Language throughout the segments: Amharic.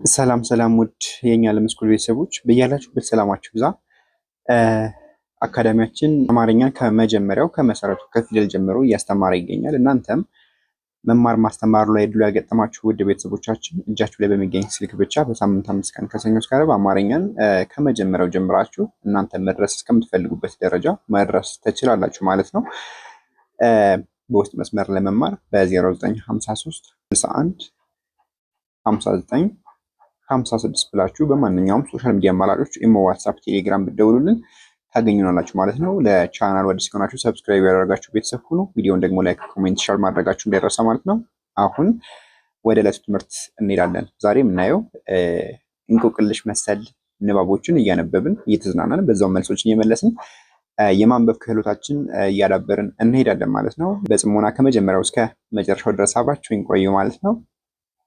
ሰላም ሰላም ውድ የኛ ዓለም ስኩል ቤተሰቦች በያላችሁበት ሰላማችሁ ይብዛ። አካዳሚያችን አማርኛን ከመጀመሪያው ከመሰረቱ ከፊደል ጀምሮ እያስተማረ ይገኛል። እናንተም መማር ማስተማሩ ላይ እድሉ ያልገጠማችሁ ውድ ቤተሰቦቻችን እጃችሁ ላይ በሚገኝ ስልክ ብቻ በሳምንት 5 ቀን ከሰኞ እስከ ዓርብ አማርኛን ከመጀመሪያው ጀምራችሁ እናንተ መድረስ እስከምትፈልጉበት ደረጃ መድረስ ትችላላችሁ ማለት ነው። በውስጥ መስመር ለመማር በ0953 61 59 56 ብላችሁ በማንኛውም social media አማራጮች ኢሞ፣ ዋትሳፕ፣ ቴሌግራም ብትደውሉልን ታገኙናላችሁ ማለት ነው። ለቻናሉ አዲስ ከሆናችሁ subscribe ያደረጋችሁ ቤተሰብ ሁኑ። ቪዲዮን ደግሞ like፣ comment፣ share ማድረጋችሁ እንዳይረሳ ማለት ነው። አሁን ወደ ዕለቱ ትምህርት እንሄዳለን። ዛሬ የምናየው እንቆቅልሽ መሰል ንባቦችን እያነበብን እየተዝናናን በዛው መልሶችን እየመለስን የማንበብ ክህሎታችን እያዳበርን እንሄዳለን ማለት ነው። በጽሞና ከመጀመሪያው እስከ መጨረሻው ድረስ አብራችሁኝ ቆዩ ማለት ነው።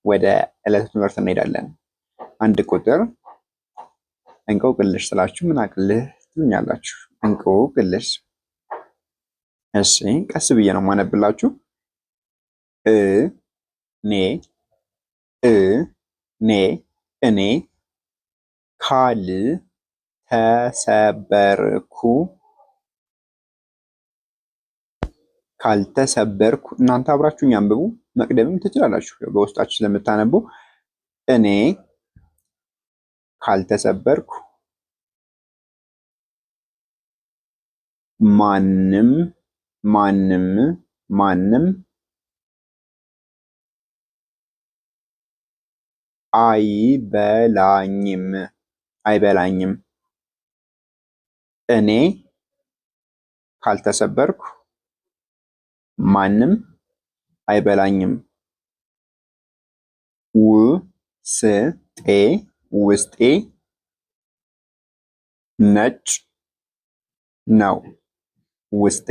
ወደ ዕለቱ ትምህርት እንሄዳለን። አንድ ቁጥር እንቆቅልሽ ስላችሁ ምን አቅልህ ትሉኛላችሁ። እንቆቅልሽ። እሺ ቀስ ብዬ ነው የማነብላችሁ። እ ኔ እ ኔ እኔ ካል ተሰበርኩ ካልተሰበርኩ። እናንተ አብራችሁኝ አንብቡ፣ መቅደምም ትችላላችሁ በውስጣችሁ ስለምታነቡ። እኔ ካልተሰበርኩ ማንም ማንም ማንም አይበላኝም አይበላኝም። እኔ ካልተሰበርኩ ማንም አይበላኝም። ውስጤ ውስጤ ነጭ ነው። ውስጤ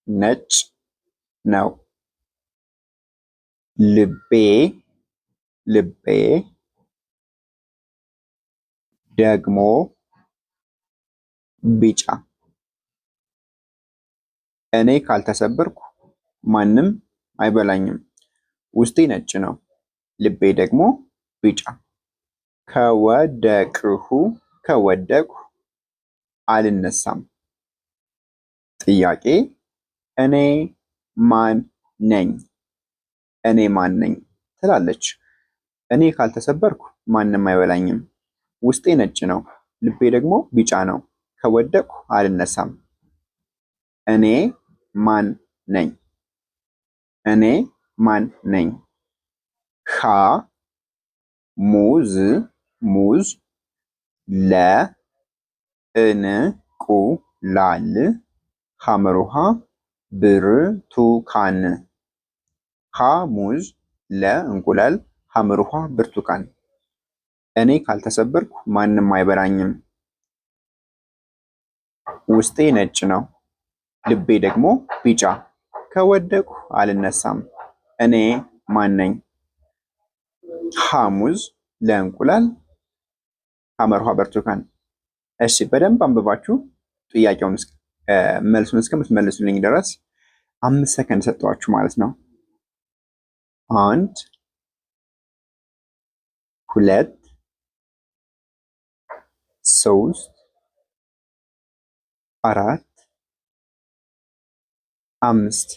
ነጭ ነው። ልቤ ልቤ ደግሞ ቢጫ። እኔ ካልተሰበርኩ ማንም አይበላኝም። ውስጤ ነጭ ነው፣ ልቤ ደግሞ ቢጫ። ከወደቅሁ ከወደቅሁ አልነሳም። ጥያቄ እኔ ማን ነኝ? እኔ ማን ነኝ ትላለች። እኔ ካልተሰበርኩ ማንም አይበላኝም። ውስጤ ነጭ ነው፣ ልቤ ደግሞ ቢጫ ነው። ከወደቅሁ አልነሳም። እኔ ማን ነኝ? እኔ ማን ነኝ? ሀ ሙዝ ሙዝ ለ እንቁላል ሐመሩሃ ብርቱካን። ሀ ሙዝ ለ እንቁላል ሐመሩሃ ብርቱካን። እኔ ካልተሰበርኩ ማንም አይበላኝም። ውስጤ ነጭ ነው፣ ልቤ ደግሞ ቢጫ። ከወደቅሁ አልነሳም። እኔ ማን ነኝ? ሀ ሙዝ ለ እንቁላል ሐመሩሃ ብርቱካን። እሺ በደንብ አንብባችሁ ጥያቄውን መልሱን እስከምትመልሱልኝ ድረስ 5 ሰከንድ ሰጠኋችሁ ማለት ነው። አንድ፣ ሁለት፣ ሶስት፣ አራት፣ አምስት።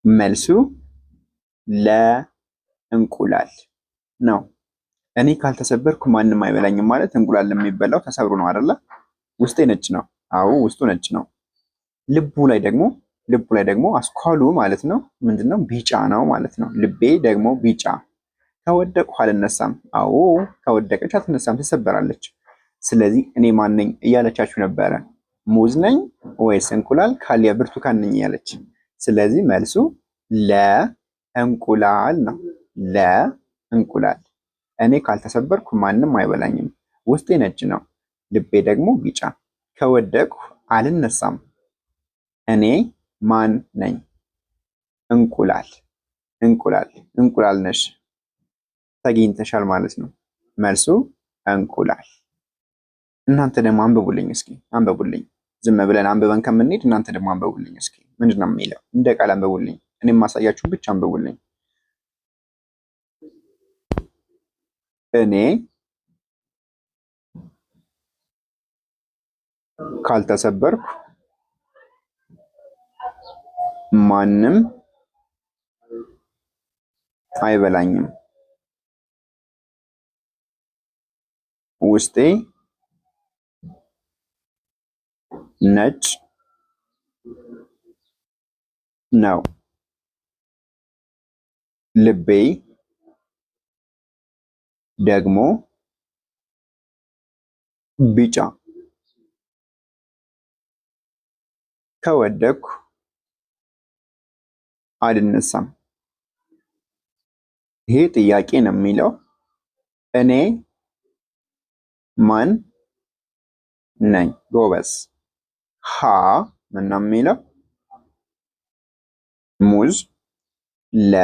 መልሱ ለእንቁላል ነው። እኔ ካልተሰበርኩ ማንም አይበላኝም ማለት እንቁላል የሚበላው ተሰብሮ ነው አይደለ? ውስጤ ነጭ ነው። አዎ ውስጡ ነጭ ነው። ልቡ ላይ ደግሞ ልቡ ላይ ደግሞ አስኳሉ ማለት ነው ምንድነው? ቢጫ ነው ማለት ነው። ልቤ ደግሞ ቢጫ። ከወደቅሁ አልነሳም። አዎ ከወደቀች አትነሳም፣ ትሰበራለች። ስለዚህ እኔ ማን ነኝ እያለቻችሁ ነበረ። ሙዝ ነኝ ወይስ እንቁላል ካሊያ ብርቱካን ነኝ እያለች። ስለዚህ መልሱ ለእንቁላል ነው። ለእንቁላል። እኔ ካልተሰበርኩ ማንም አይበላኝም። ውስጤ ነጭ ነው፣ ልቤ ደግሞ ቢጫ። ከወደቅሁ አልነሳም። እኔ ማን ነኝ? እንቁላል። እንቁላል። እንቁላል ነሽ፣ ተገኝተሻል ማለት ነው። መልሱ እንቁላል። እናንተ ደግሞ አንብቡልኝ እስኪ አንብቡልኝ። ዝም ብለን አንብበን ከምንሄድ እናንተ ደግሞ አንብቡልኝ እስኪ። ምንድን ነው የሚለው? እንደ ቃል አንብቡልኝ። እኔም ማሳያችሁ ብቻ አንብቡልኝ። እኔ ካልተሰበርኩ ማንም አይበላኝም። ውስጤ ነጭ ነው። ልቤ ደግሞ ቢጫ። ከወደኩ አልነሳም። ይሄ ጥያቄ ነው የሚለው እኔ ማን ነኝ? ጎበዝ። ሀ ምን ነው የሚለው? ሙዝ። ለ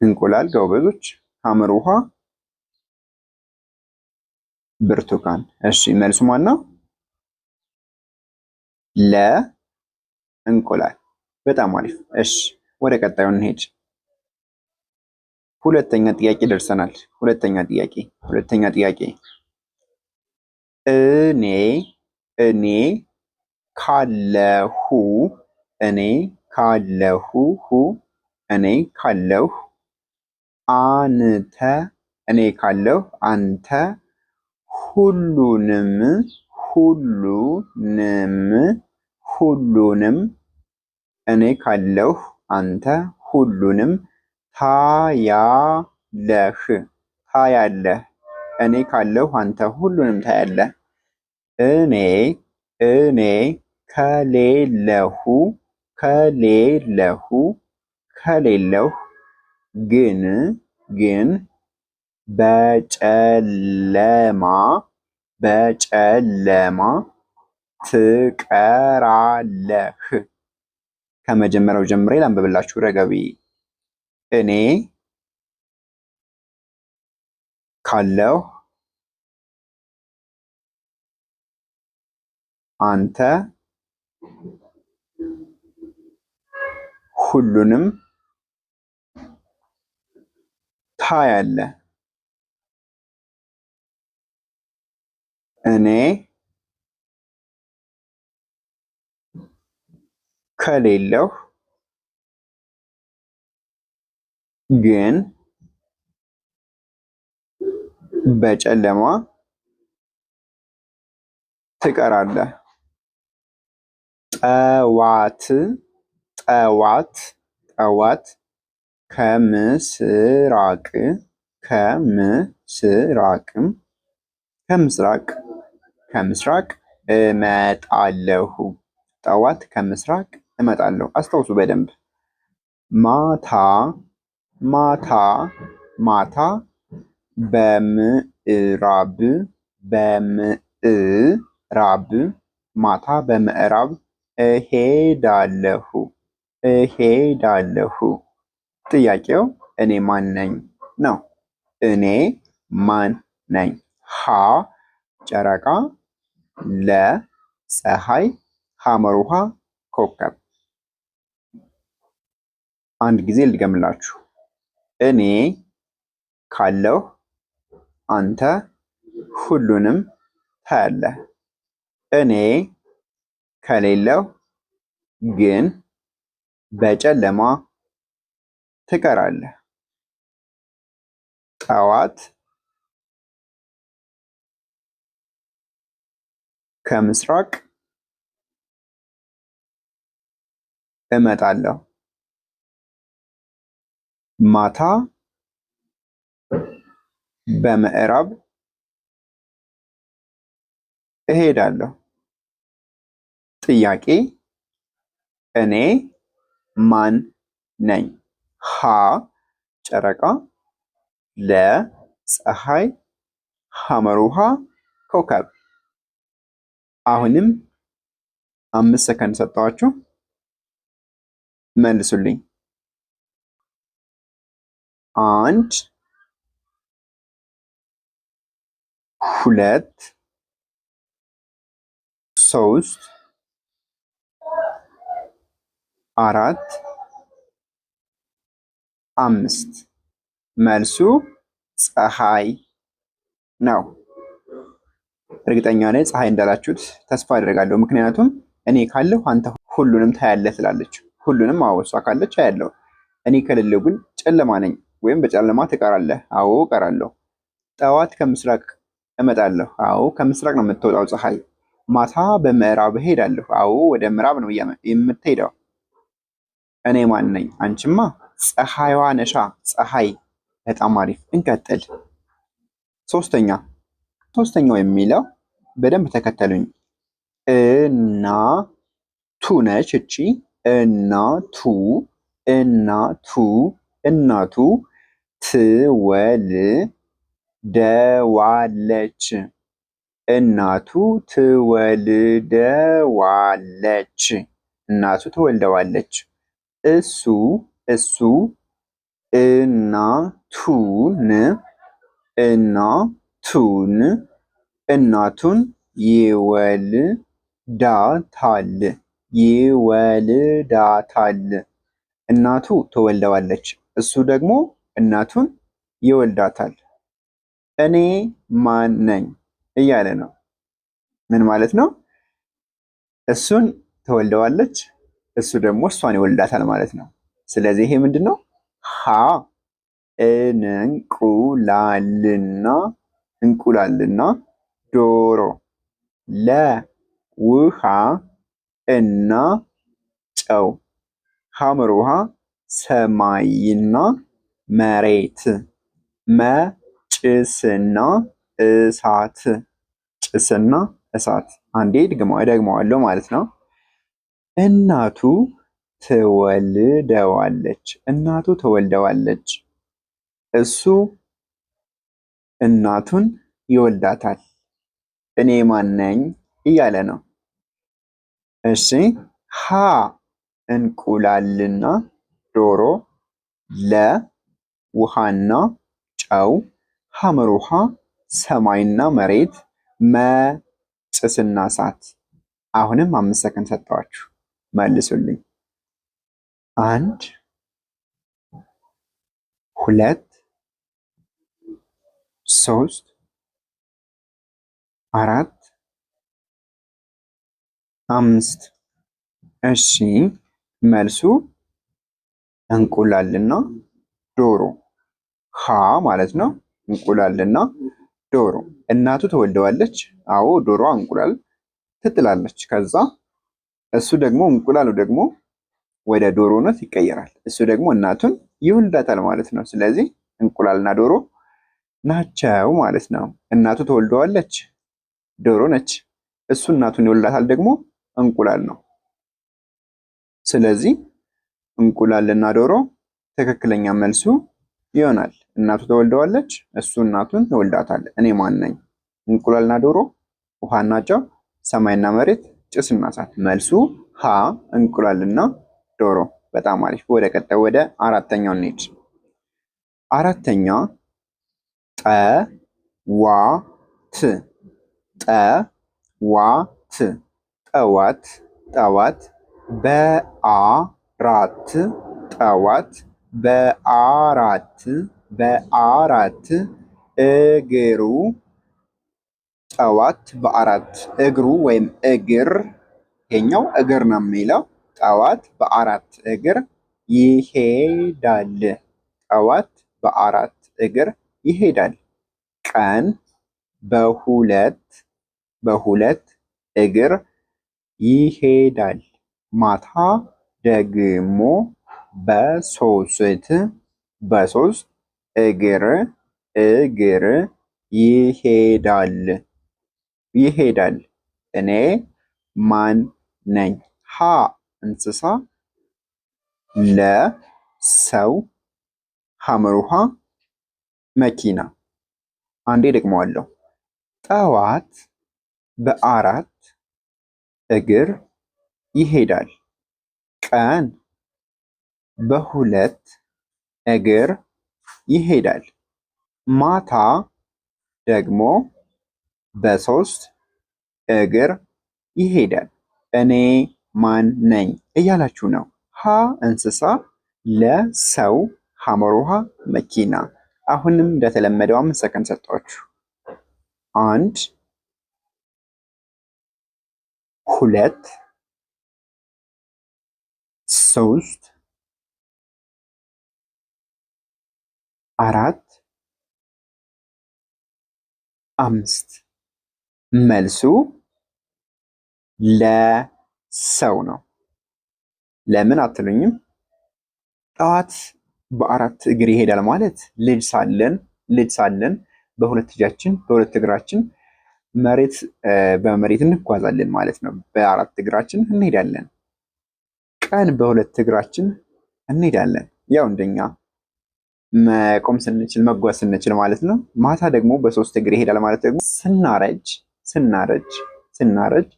እንቁላል። ጎበዞች። ሐመር ውሃ ብርቱካን። እሺ መልሱ ማን ነው? ለ እንቁላል። በጣም አሪፍ። እሺ ወደ ቀጣዩ እንሄድ። ሁለተኛ ጥያቄ ደርሰናል። ሁለተኛ ጥያቄ እኔ እኔ ካለሁ እኔ ካለሁ ሁ እኔ ካለሁ አንተ እኔ ካለሁ አንተ ሁሉንም ሁሉንም ሁሉንም እኔ ካለሁ አንተ ሁሉንም ታያለህ ታያለህ እኔ ካለሁ አንተ ሁሉንም ታያለህ። እኔ እኔ ከሌለሁ ከሌለሁ ከሌለሁ ግን ግን በጨለማ በጨለማ ትቀራለህ። ከመጀመሪያው ጀምሬ ላንብብላችሁ ረገቢ እኔ ካለሁ አንተ ሁሉንም ታያለህ። እኔ ከሌለሁ ግን በጨለማ ትቀራለህ። ጠዋት ጠዋት ጠዋት ከምስራቅ ከምስራቅም ከምስራቅ ከምስራቅ እመጣለሁ። ጠዋት ከምስራቅ እመጣለሁ። አስታውሱ በደንብ። ማታ ማታ ማታ በምዕራብ በምዕራብ ማታ በምዕራብ እሄዳለሁ እሄዳለሁ። ጥያቄው እኔ ማን ነኝ ነው። እኔ ማን ነኝ? ሀ ጨረቃ፣ ለ ፀሐይ፣ ሐመር ውሃ ኮከብ። አንድ ጊዜ ልድገምላችሁ። እኔ ካለሁ አንተ ሁሉንም ታያለህ። እኔ ከሌለሁ ግን በጨለማ ትቀራለህ። ጠዋት ከምስራቅ እመጣለሁ። ማታ በምዕራብ እሄዳለሁ። ጥያቄ እኔ ማን ነኝ? ሀ ጨረቃ፣ ለ ፀሐይ፣ ሐመር ውሃ ኮከብ። አሁንም 5 ሰከንድ ሰጠኋችሁ፣ መልሱልኝ። አንድ፣ ሁለት፣ ሶስት፣ አራት፣ አምስት። መልሱ ፀሐይ ነው። እርግጠኛ ነኝ ፀሐይ እንዳላችሁት ተስፋ አደርጋለሁ። ምክንያቱም እኔ ካለሁ አንተ ሁሉንም ታያለህ ትላለች። ሁሉንም አዎ፣ እሷ ካለች አያለሁ። እኔ ከሌለሁ ግን ጨለማ ነኝ ወይም በጨለማ ትቀራለህ። አዎ እቀራለሁ። ጠዋት ከምስራቅ እመጣለሁ። አዎ ከምስራቅ ነው የምትወጣው ፀሐይ። ማታ በምዕራብ እሄዳለሁ። አዎ ወደ ምዕራብ ነው የምትሄደው። እኔ ማን ነኝ? አንቺማ ፀሐይዋ ነሻ። ፀሐይ። በጣም አሪፍ። እንቀጥል። ሶስተኛ ሶስተኛው የሚለው በደንብ ተከተሉኝ። እና ቱ ነች እቺ እናቱ እናቱ እናቱ ትወልደዋለች እናቱ ትወልደዋለች እናቱ ትወልደዋለች። እሱ እሱ እናቱን እናቱን እናቱን ይወልዳታል ይወልዳታል። እናቱ ትወልደዋለች፣ እሱ ደግሞ እናቱን ይወልዳታል። እኔ ማን ነኝ እያለ ነው። ምን ማለት ነው? እሱን ትወልደዋለች፣ እሱ ደግሞ እሷን ይወልዳታል ማለት ነው። ስለዚህ ይሄ ምንድን ነው? ሀ እንቁላልና እንቁላልና ዶሮ፣ ለ ውሃ እና ጨው፣ ሐመር ውሃ ሰማይና መሬት፣ መ ጭስና እሳት ጭስና እሳት። አንዴ እደግመዋለሁ ማለት ነው። እናቱ ትወልደዋለች እናቱ ትወልደዋለች። እሱ እናቱን ይወልዳታል። እኔ ማን ነኝ እያለ ነው። እሺ ሀ እንቁላልና ዶሮ፣ ለ ውሃና ጨው፣ ሐመር ውሃ ሰማይና መሬት፣ መ ጭስና እሳት። አሁንም 5 ሰከንድ ሰጠኋችሁ፣ መልሱልኝ። አንድ፣ ሁለት፣ ሶስት፣ አራት፣ አምስት። እሺ መልሱ እንቁላልና ዶሮ ሀ ማለት ነው። እንቁላልና ዶሮ። እናቱ ትወልደዋለች። አዎ ዶሮ እንቁላል ትጥላለች። ከዛ እሱ ደግሞ እንቁላሉ ደግሞ ወደ ዶሮነት ይቀየራል። እሱ ደግሞ እናቱን ይወልዳታል ማለት ነው። ስለዚህ እንቁላልና ዶሮ ናቸው ማለት ነው። እናቱ ትወልደዋለች፣ ዶሮ ነች። እሱ እናቱን ይወልዳታል ደግሞ እንቁላል ነው። ስለዚህ እንቁላልና ዶሮ ትክክለኛ መልሱ ይሆናል። እናቱ ትወልደዋለች፣ እሱ እናቱን ይወልዳታል። እኔ ማን ነኝ? እንቁላልና ዶሮ፣ ውሃና ጨው፣ ሰማይና መሬት፣ ጭስና እሳት። መልሱ ሀ እንቁላልና ዶሮ። በጣም አሪፍ። ወደ ቀጣይ ወደ አራተኛው እንሂድ። አራተኛ ጠዋት ጠዋት ጠዋት ጠዋት በአራት ጠዋት በአራት በአራት እግሩ ጠዋት በአራት እግሩ ወይም እግር ይሄኛው እግር ነው የሚለው ጠዋት በአራት እግር ይሄዳል። ጠዋት በአራት እግር ይሄዳል። ቀን በሁለት በሁለት እግር ይሄዳል። ማታ ደግሞ በሶስት በሶስት እግር እግር ይሄዳል ይሄዳል። እኔ ማን ነኝ? ሀ እንስሳ፣ ለ ሰው፣ ሐመር ውሃ መኪና። አንዴ ደግመዋለሁ። ጠዋት በአራት እግር ይሄዳል። ቀን በሁለት እግር ይሄዳል። ማታ ደግሞ በሶስት እግር ይሄዳል። እኔ ማን ነኝ እያላችሁ ነው። ሀ እንስሳ፣ ለ ሰው፣ ሐመር ውሃ መኪና። አሁንም እንደተለመደው 5 ሰከንድ ሰጧችሁ። አንድ፣ ሁለት፣ ሶስት፣ አራት፣ አምስት። መልሱ ለሰው ነው። ለምን አትሉኝም? ጠዋት በአራት እግር ይሄዳል ማለት ልጅ ሳለን በሁለት እጃችን በሁለት እግራችን መሬት በመሬት እንጓዛለን ማለት ነው። በአራት እግራችን እንሄዳለን። ቀን በሁለት እግራችን እንሄዳለን። ያው እንደኛ መቆም ስንችል፣ መጓዝ ስንችል ማለት ነው። ማታ ደግሞ በሶስት እግር ይሄዳል ማለት ደግሞ ስናረጅ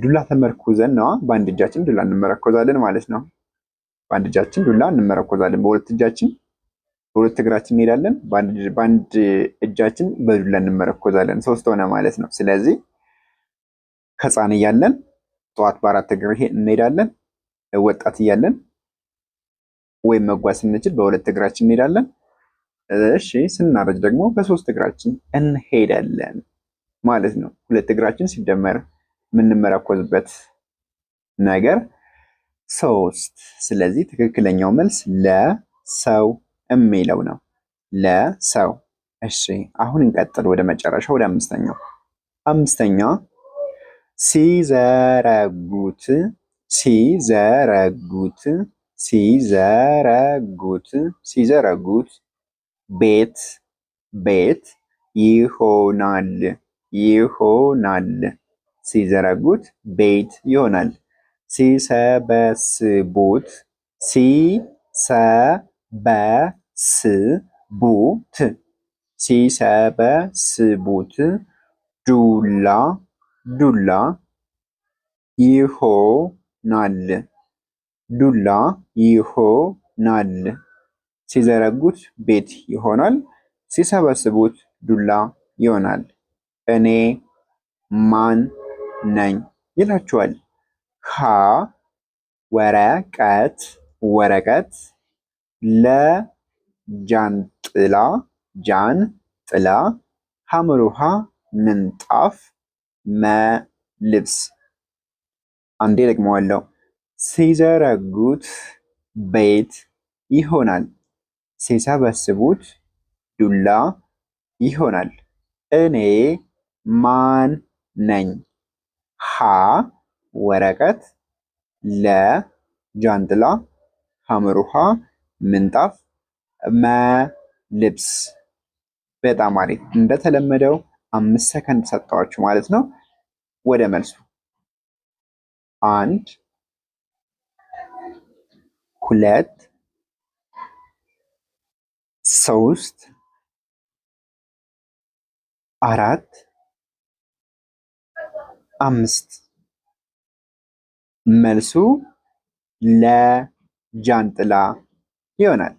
ዱላ ተመርኩዘን ነዋ። በአንድ እጃችን ዱላ እንመረኮዛለን ማለት ነው። በአንድ እጃችን ዱላ እንመረኮዛለን። በሁለት እጃችን በሁለት እግራችን እንሄዳለን። በአንድ እጃችን በዱላ እንመረኮዛለን። ሶስት ሆነ ማለት ነው። ስለዚህ ህፃን እያለን ጠዋት በአራት እግር እንሄዳለን። ወጣት እያለን ወይም መጓዝ ስንችል በሁለት እግራችን እንሄዳለን። እሺ፣ ስናረጅ ደግሞ በሶስት እግራችን እንሄዳለን ማለት ነው። ሁለት እግራችን ሲደመር የምንመረኮዝበት ነገር ሶስት። ስለዚህ ትክክለኛው መልስ ለሰው የሚለው ነው። ለሰው። እሺ፣ አሁን እንቀጥል ወደ መጨረሻ ወደ አምስተኛው። አምስተኛ፣ ሲዘረጉት ሲዘረጉት ሲዘረጉት ሲዘረጉት ቤት ቤት ይሆናል ይሆናል። ሲዘረጉት ቤት ይሆናል። ሲሰበስቡት ሲሰበስቡት ሲሰበስቡት ዱላ ዱላ ይሆናል። ዱላ ይሆናል። ሲዘረጉት ቤት ይሆናል። ሲሰበስቡት ዱላ ይሆናል። እኔ ማን ነኝ ይላችኋል። ሀ ወረቀት ወረቀት፣ ለ ጃንጥላ ጃንጥላ፣ ሐመሩሃ ምንጣፍ፣ መ ልብስ። አንዴ ደግመዋለሁ። ሲዘረጉት ቤት ይሆናል። ሲሰበስቡት ዱላ ይሆናል። እኔ ማን ነኝ? ሀ ወረቀት፣ ለ ጃንጥላ፣ ሐመሩሃ ምንጣፍ፣ መ ልብስ። በጣም አሪፍ። እንደተለመደው 5 ሰከንድ ሰጠኋችሁ ማለት ነው። ወደ መልሱ፣ አንድ፣ ሁለት፣ ሶስት፣ አራት፣ አምስት። መልሱ ለጃንጥላ ይሆናል።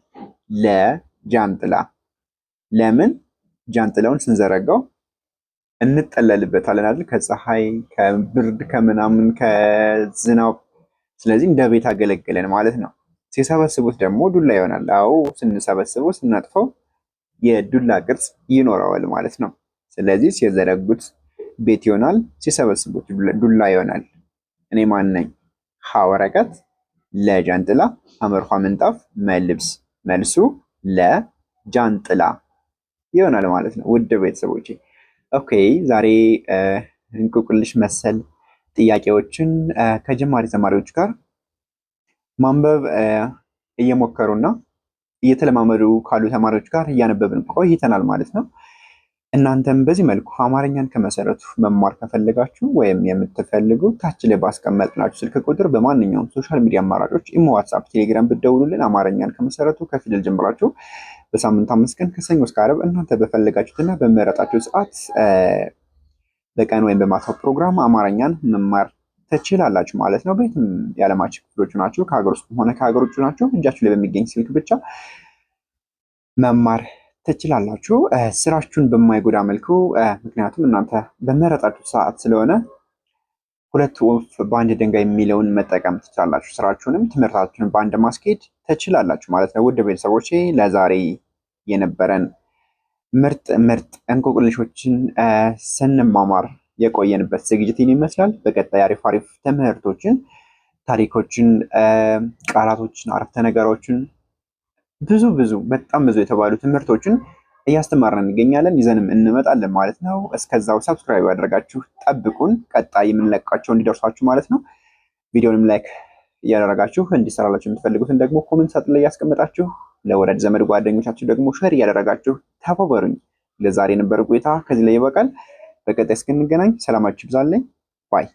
ለጃንጥላ። ለምን? ጃንጥላውን ስንዘረጋው እንጠለልበታለን አይደል? ከፀሐይ፣ ከብርድ፣ ከምናምን፣ ከዝናብ። ስለዚህ እንደ ቤት አገለገለን ማለት ነው። ሲሰበስቡት ደግሞ ዱላ ይሆናል። አዎ፣ ስንሰበስበው ስናጥፈው የዱላ ቅርጽ ይኖረዋል ማለት ነው። ስለዚህ ሲዘረጉት ቤት ይሆናል፣ ሲሰበስቡት ዱላ ይሆናል። እኔ ማን ነኝ? ሀ ወረቀት፣ ለ ጃንጥላ፣ ሐመርኳ ምንጣፍ፣ መ ልብስ። መልሱ ለጃንጥላ ይሆናል ማለት ነው። ውድ ቤተሰቦቼ፣ okay፣ ዛሬ እንቆቅልሽ መሰል ጥያቄዎችን ከጀማሪ ተማሪዎች ጋር ማንበብ እየሞከሩና እየተለማመዱ ካሉ ተማሪዎች ጋር እያነበብን ቆይተናል ማለት ነው። እናንተም በዚህ መልኩ አማርኛን ከመሰረቱ መማር ከፈለጋችሁ ወይም የምትፈልጉ ታች ላይ ባስቀመጥናችሁ ስልክ ቁጥር በማንኛውም social media አማራጮች ኢሞ፣ ዋትሳፕ፣ ቴሌግራም ብትደውሉልን አማርኛን ከመሰረቱ ከፊደል ጀምራችሁ በሳምንት 5 ቀን ከሰኞ እስከ ዓርብ እናንተ በፈለጋችሁትና በመረጣችሁ ሰዓት በቀን ወይም በማታው ፕሮግራም አማርኛን መማር ትችላላችሁ ማለት ነው። በየትም የዓለማችን ክፍሎች ናችሁ፣ ከሀገር ውስጥ ሆነ ከሀገር ውጭ ናችሁ፣ እጃችሁ ላይ በሚገኝ ስልክ ብቻ መማር ትችላላችሁ፣ ስራችሁን በማይጎዳ መልኩ። ምክንያቱም እናንተ በመረጣችሁ ሰዓት ስለሆነ ሁለት ወፍ በአንድ ድንጋይ የሚለውን መጠቀም ትችላላችሁ። ስራችሁንም ትምህርታችሁን በአንድ ማስኬድ ትችላላችሁ ማለት ነው። ውድ ቤተሰቦቼ፣ ለዛሬ የነበረን ምርጥ ምርጥ እንቆቅልሾችን ስንማማር የቆየንበት ዝግጅት ይመስላል። በቀጣይ አሪፍ አሪፍ ትምህርቶችን፣ ታሪኮችን፣ ቃላቶችን፣ አረፍተ ነገሮችን፣ ብዙ ብዙ በጣም ብዙ የተባሉ ትምህርቶችን እያስተማርን እንገኛለን። ይዘንም እንመጣለን ማለት ነው። እስከዛው subscribe ያደረጋችሁ ጠብቁን፣ ቀጣይ የምንለቃቸው እንዲደርሷችሁ ማለት ነው። ቪዲዮንም like እያደረጋችሁ እንዲሰራላችሁ የምትፈልጉትን ደግሞ comment ሳጥን ላይ እያስቀመጣችሁ ለወዳጅ ዘመድ ጓደኞቻችሁ ደግሞ share እያደረጋችሁ ተባበሩኝ። ለዛሬ የነበረ ቆይታ ከዚህ ላይ ይበቃል። በቀጣይ እስክንገናኝ ሰላማችሁ ይብዛልኝ bye።